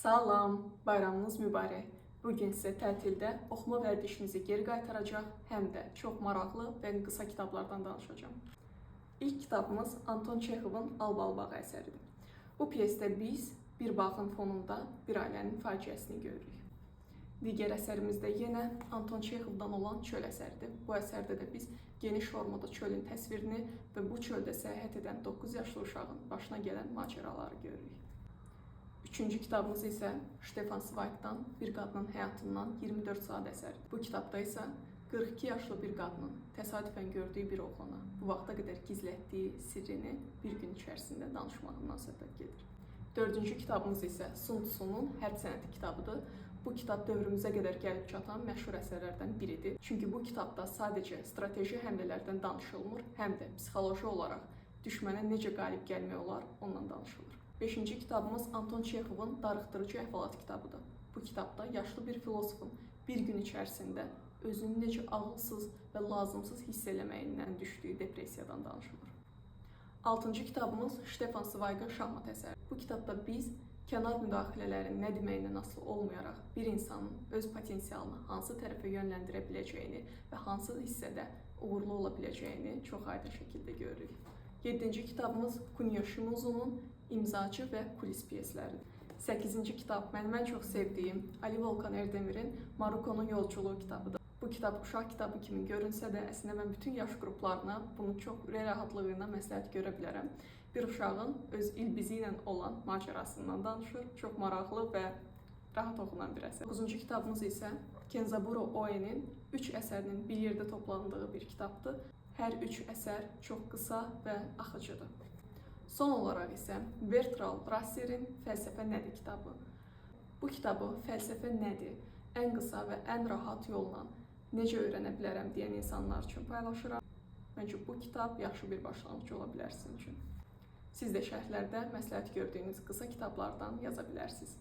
Salam, bayramınız mübarək. Bu gün sizə tətildə oxuma vərdişinizi geri qaytaracaq, həm də çox maraqlı və qısa kitablardan danışacağam. İlk kitabımız Anton Çexovun Albalı bağı əsəridir. Bu pyesdə biz bir bağın fonunda bir ailənin faciəsini görürük. Digər əsərimiz də yenə Anton Çexovdan olan Çöl əsəridir. Bu əsərdə də biz geniş formada çölün təsvirini və bu çöldə səyahət edən 9 yaşlı uşağın başına gələn macəraları görürük. Üçüncü kitabımız isə Stefan Zweig'dan Bir Qadının Həyatından 24 Saat əsəridir. Bu kitabda isə 42 yaşlı bir qadının təsadüfən gördüyü bir oğlana bu vaxta qədər gizlətdiyi sirrini bir gün içərisində danışmağından söhbət gedir. Dördüncü kitabımız isə Sun Tzu-nun Hərb Sənəti kitabıdır. Bu kitab dövrümüzə qədər gəlib çatan məşhur əsərlərdən biridir. Çünki bu kitabda sadəcə strateji həmlələrdən danışılmır, həm də psixoloji olaraq düşmənə necə qalib gəlmək olar, ondan danışılır. Beşinci kitabımız Anton Çexovun Darıxdırıcı Əhvalat kitabıdır. Bu kitabda yaşlı bir filosofun bir gün içərisində özünü necə ağılsız və lazımsız hiss eləməyindən düşdüyü depressiyadan danışılır. Altıncı kitabımız Stefan Zweig'ın Şahmat əsəri. Bu kitabda biz kənar müdaxilələrin nə deməyindən asılı olmayaraq bir insanın öz potensialını hansı tərəfə yönləndirə biləcəyini və hansı hissədə uğurlu ola biləcəyini çox aydın şəkildə görürük. Yeddinci kitabımız Kunio Shimuzunun İmzacı və Kulis pyesləridir. Səkkizinci kitab mənim ən çox sevdiyim Ali Volkan Erdemirin Marukonun Yolculuğu kitabıdır. Bu kitab uşaq kitabı kimi görünsə də, əslində mən bütün yaş qruplarına bunu çox ürək rahatlığı ilə məsləhət görə bilərəm. Bir uşağın öz ilbizi ilə olan macərasından danışır. Çox maraqlı və rahat oxunan bir əsər. 9-cu kitabımız isə Kenzaburo Oe'nin 3 əsərinin bir yerdə toplandığı bir kitabdır. Hər üç əsər çox qısa və axıcıdır. Son olaraq isə Bertrand Russell'in Fəlsəfə Nədir kitabı. Bu kitabı fəlsəfə nədir, ən qısa və ən rahat yolla necə öyrənə bilərəm deyən insanlar üçün paylaşıram. Məncə bu kitab yaxşı bir başlanğıc ola bilər sizin üçün. Siz də şərhlərdə məsləhət gördüyünüz qısa kitablardan yaza bilərsiniz.